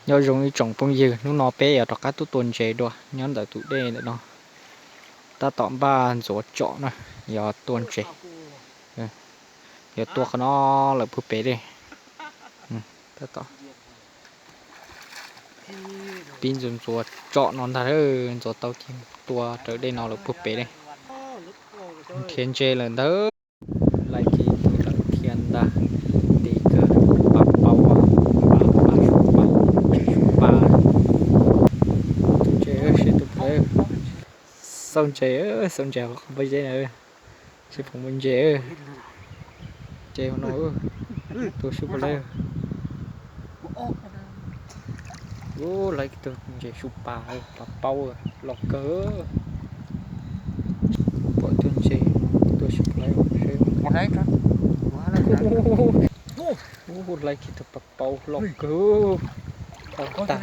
Nyob zoo ib tsoom phooj ywg, hnub no peb yuav rov qab tuaj tua ntses dua nyob ntawm tus dej ntawm no. Tab tom npaj ntxuav tsom na, yuav tua ntses. Yuav tua qhov no lawm puag pem dej. Tab tom pib ntxuav ntxuav tsom no ntag, ntxuav tau ces tua raws dej no lawm puag pem dej. Nrhiav ntses lawm ntag. Laij kiag tus lawm thiab ntag. Nti kawg, pab paub, pab paub, pab. Tus ntses seb tus puas, xauj ntses, xauj ntses hauv qhov pob zeb na. Seb puas muaj ntses. Ntses hauv no, tua seb puas laij. Ub, laij kiag tus ntses su pas, pab paub, loj kawg. Pom tus ntses, tua seb puas laij. Ub, laij kiag tus pab paub loj kawg. Tag.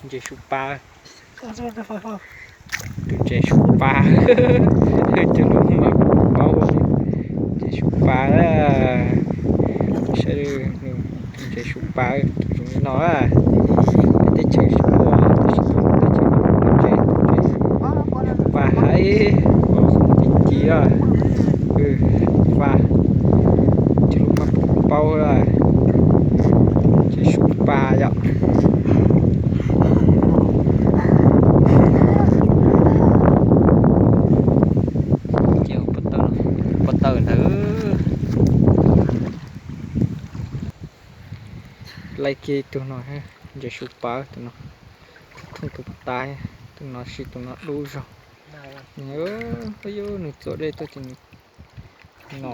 Ntses su pas. Tus ntses su pas, cov lus mas paub, ntses su pas. Saib, tus ntses su pas tus zoo li no. Peb teb chaws tsis muaj, tab sis teb chaws no muaj ntses, ntses su pas heev, ci ci, pas, cov lus mas paub, ntses su pas yom. Ces pob tawj, pob tawj ntawd. Laij kiag tus no, ntses su pas tus no, thooj tus tas, tus no sis tus no dub zog. Nws txuam dej tuaj ces nws no.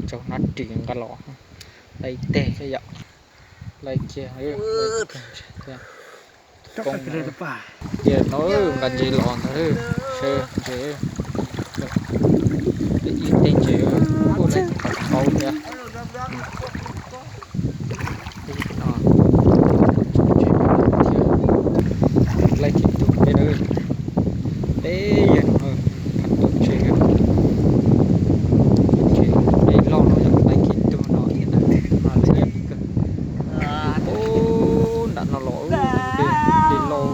Tsaus hnab ris nqa los, laij teg thiab yom. Laij kiag, koob tiag no, nqa ntses los ntag, seb ntses. Ib teg ntses, laij teg pab paub thiab. Laij kiag tus peb, peb yog no, phaj tuam ntses, ntses loj no yog laij kiag tus no thiab ntag, no lawm yog kawg. Ub, nram no los, dej, dej loj,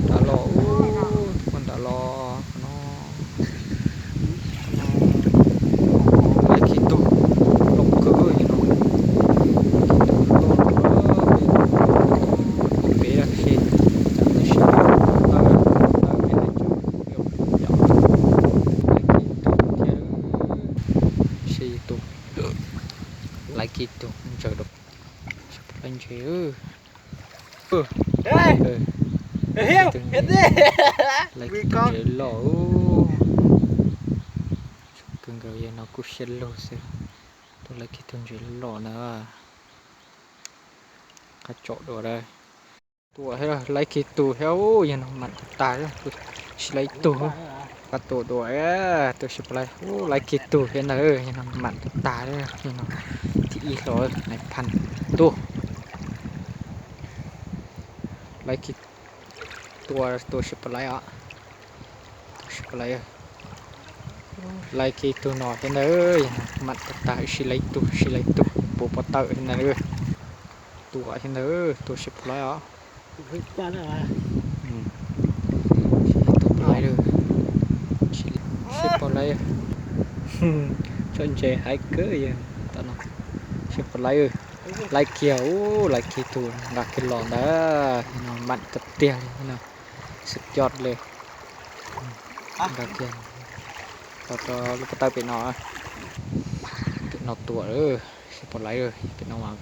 nram los, ub, nram los no. Laij kiag tus loj kawg li no. Peb seb, tab sis tawm peb laij cug, laij kiag tus thiab, seb tus, laij kiag tus ntsaws rau, seb puas laij ntses. Laij kiag tus ntses loj, kawg nkaus yog no kuj siab lug xwb. Tus laij kiag tus ntses loj na. Qab tsom dua, tua thiab laij kiag tus thiab, yog no mam tag tag, sis laij ib tug. Qab tua dua, tua seb puas laij, laij kiag tus thiab ntag, yog no mam tag tag, yog no thib ib hlo, nais phaj tuaj. Laij kiag tua, tua seb puas laij os. Tua seb puas laij. Laij kiag tus no thiab ntag, yog no mam tag tag, sis laij ib tug, sis laij ib tug, puas pob tawj thiab ntag. Tua thiab ntag, tua seb puas laij os. Tua puas laij, seb puas laij. Tsom ntses hais kawg yog tom no, seb puas laij. Laij kiag, ub, laij kiag tus nqa kiag los ntag, no mam tiag tiag li no, xwb coj li. Nqa kiag, tos rau lub pob tawj pem no, pem no tua, seb puas laij, pem no mas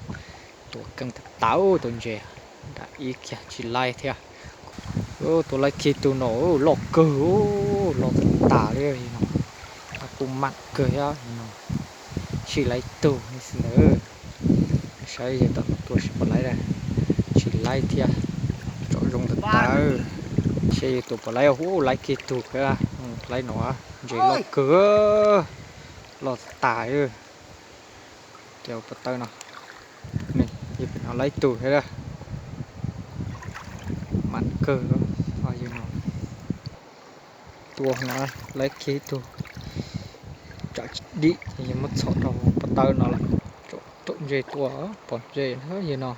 tua keej tag tag, tua ntses, nram ib kiag tsis laij thiab. Tua laij kiag tus no loj kawg, loj tag li no, kuj mam kawg thiab no, sis laij ib tug xwb ntag. Saib yog tom no tua seb puas laij, tsis laij thiab, tsom zoo tag tag. Saib yog tus puas laij, ub, laij kiag tus thiab, laij no, ntses loj kawg, loj tag. Cov pob tawj no, yog pem no laij ib tug thiab, mam kawg, yog no. Tua no, laiv kiag ib tug tsam dim ces yog muab txhom rau pob tawb no lawm. Tsom ntses tua, pom ntses na yog no,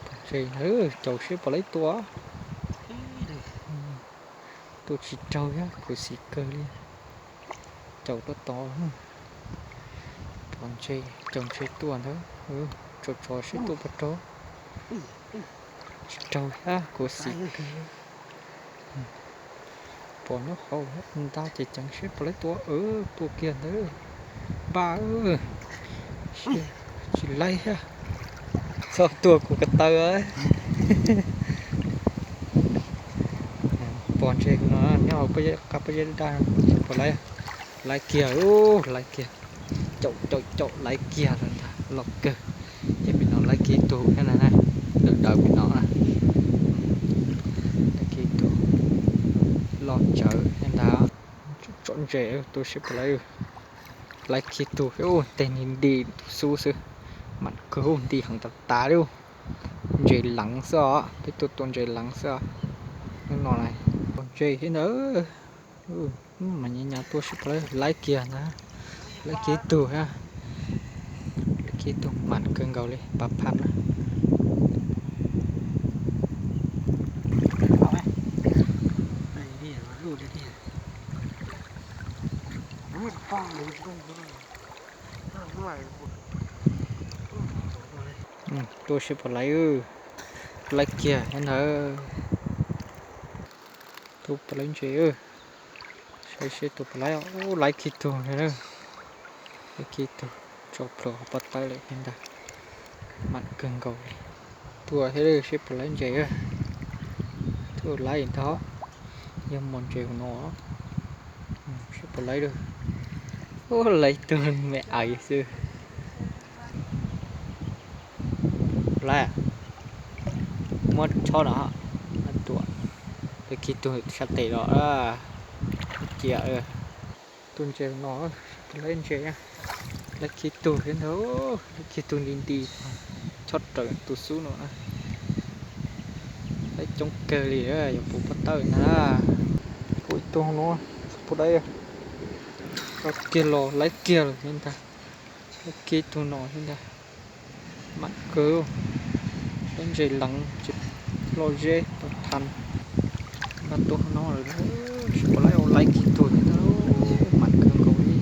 pom ntses na, caum seb puas laiv tua. Tua tsis raug thiab, khuv xim kawg li. Caum tau tod, pom ntses, caum ntses tua ntawd, tso tso seb tua puas raug. Tsis raug thiab, khuv xim kawg. Pom nyob hauv ntag ces ceev seb puas laiv tua, tua kiag ntawd. Npaj, tsis laiv thiab, txhob tua kuv ko taw. Pom ntses no nyob hauv qab pob zeb daj, puas laiv, laiv kiag, laiv kiag. Caum caum caum laiv kiag lawm ntag, loj kawg. Ces pem no laiv kiag ib tug thiab na, daws daws pem no. Laiv kiag ib tug loj tsawv thiab ntag. Tsom ntses tua seb puas laiv. Laiv kiag ib tug, tej nti nti tus xub xwb, mam kawg, nti heev tas tas li. Ntses leev xwb os, peb tua tua ntses leev xwb os. Hnub no tua ntses thiab ntag. Mas nyas nyas tua seb puas laiv, laiv kiag ntag. Laiv kiag ib tug thiab. Laiv kiag ib tug, mam kawg nkaus li, pab phab na. Tua seb puas laiv, laiv kiag thiab ntag. Tua puas laiv ntses, saib seb tua puas laiv. Laiv kiag tug, laiv kiag tug, tso plhuav hauv pob tawb lawm thiab ntag. Mam kawg nkaus li. Tua thiab seb puas laiv ntses. Twb laiv ntag, yog mos ntses hauv no. Seb puas laiv. Ua laiv tug me aiv xwb. Laiv, muab chob no, tuam, laiv kiag tug sab tes los cia. Tua ntses no, seb puas laiv ntses. Laiv kiag tug thiab ntag, laiv kiag tug nti nti, chob raws tus xub no. Laiv coob kawg li, yuav puv pob tawb na. Puv ib tug no, puv laiv, kiag los laiv kiag lawm thiab ntag. Laiv kiag tug no thiab ntag. Mam kawg, laiv ntses leev, loj zeb tau thas. Npaj tua no lawm, seb puas laiv, laiv kiag tug thiab ntag, mam kawg nkaus li.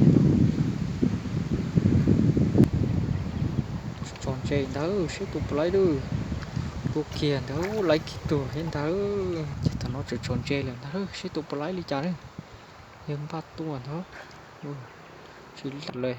Tso ntses ntag seb tus puas laiv lawm. Tua kiag ntag, laiv kiag tug thiab ntag. Ces thaum no tso tso ntses lawm ntag, seb tus puas laiv li cas na. Yog npaj tua ntag, tsis laiv li.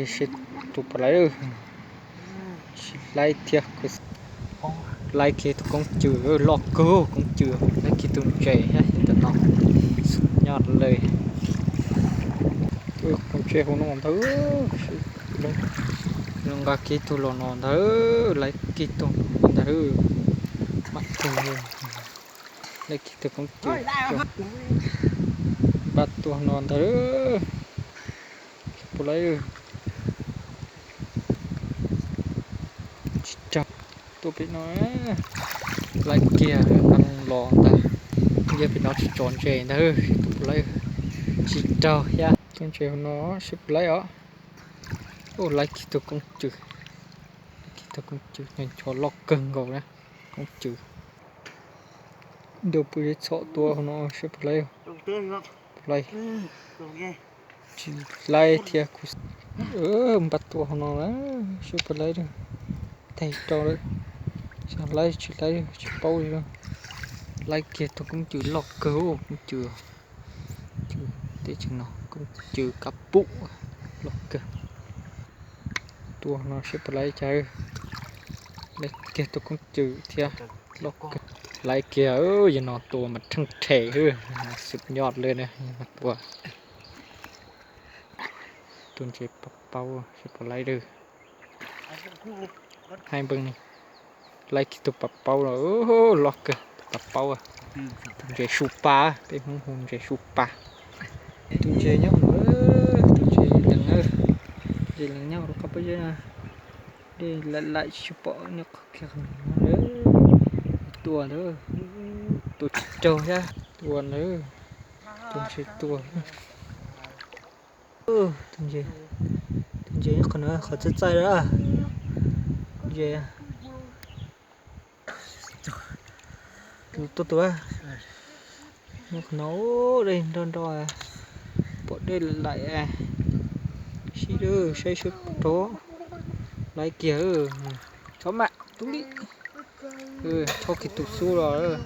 Seb tus puas laiv, tsis laiv thiab. Laiv kiag tus koob cws loj kawg, koob cws laiv kiag tus ntses thiab ntawm no, nyob lawm. Tus ntses hauv no ntag, nqa kiag tug los no ntag, laiv kiag tug ntag, mam kawg, laiv kiag tus koob cws, npaj tua no ntag, puas laiv. Tsis raug, tua pem no, laiv kiag los ntag, yog pem no tsis tso ntses ntag, seb tus puas laiv, tsis raug thiab. Tua ntses hauv no seb puas laiv os. Laiv kiag tus koob cws, laiv kiag tus koob cws, ncho loj kawg nkaus na, koob cws. Nrog puas zeb txhom tua hauv no seb puas laiv, puas laiv. Tsis laiv thiab, kuv npaj tua hauv no na, seb puas laiv, teg rau lawm, xyov laiv tsis laiv tsis paub li. Laiv kiag tus koob cws loj kawg, koob cws, teb chaws no koob cws kab pum loj kawg. Tua no seb puas laiv cas, laiv kiag tus koob cws thiab, loj kawg. Laiv kiag, yog no tua mas rheej rhe xwb, xub nyoj li na, tua. Tus ntses pab paub seb puas laiv lawm. Hais npeeg, laiv kiag tus pab paub los, loj kawg tus pab paub. Tus ntses su pa, peb Hmoob hu ntses su pa. Tus ntses nyob no, tus Ces los nyob rau qab pob zeb na, dej laim laim tsis pom nyob qhov kiag no lawm. Tua lawm, tua tsis raug thiab, tua lawm, tua ntshe tua. Tus ntses, tus ntses nyob qhov no, qhov txaij txaij lawm. Ntses tuaj tua nyob qhov no, dej nrog nrog, pom dej laim laim. Sib saib seb puas raug, laib kiag. Txhob mam tub li, txhob kiag tus xub los.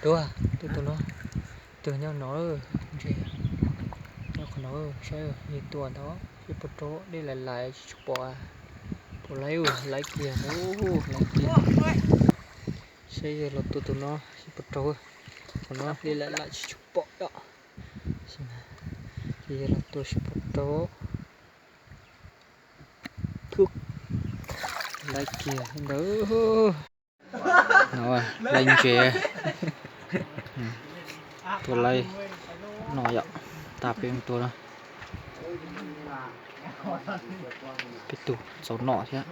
Tuag, tuag tus no, tuag nyob no, ntses nyob qhov no, saib yog tua ntau seb puas raug, dej laim laim tsis tshua pom. Puas laib, laib kiag, laib kiag. Saib yog los tua tus no seb puas raug. Qhov no dej laim laim tsis tshua pom yom. Ces yog los tua seb puas raug. Laib kiag ntawd. No, laib ntses. Tua laib no yom, tas peb mus tua na. Peb tus txaus nom thiab.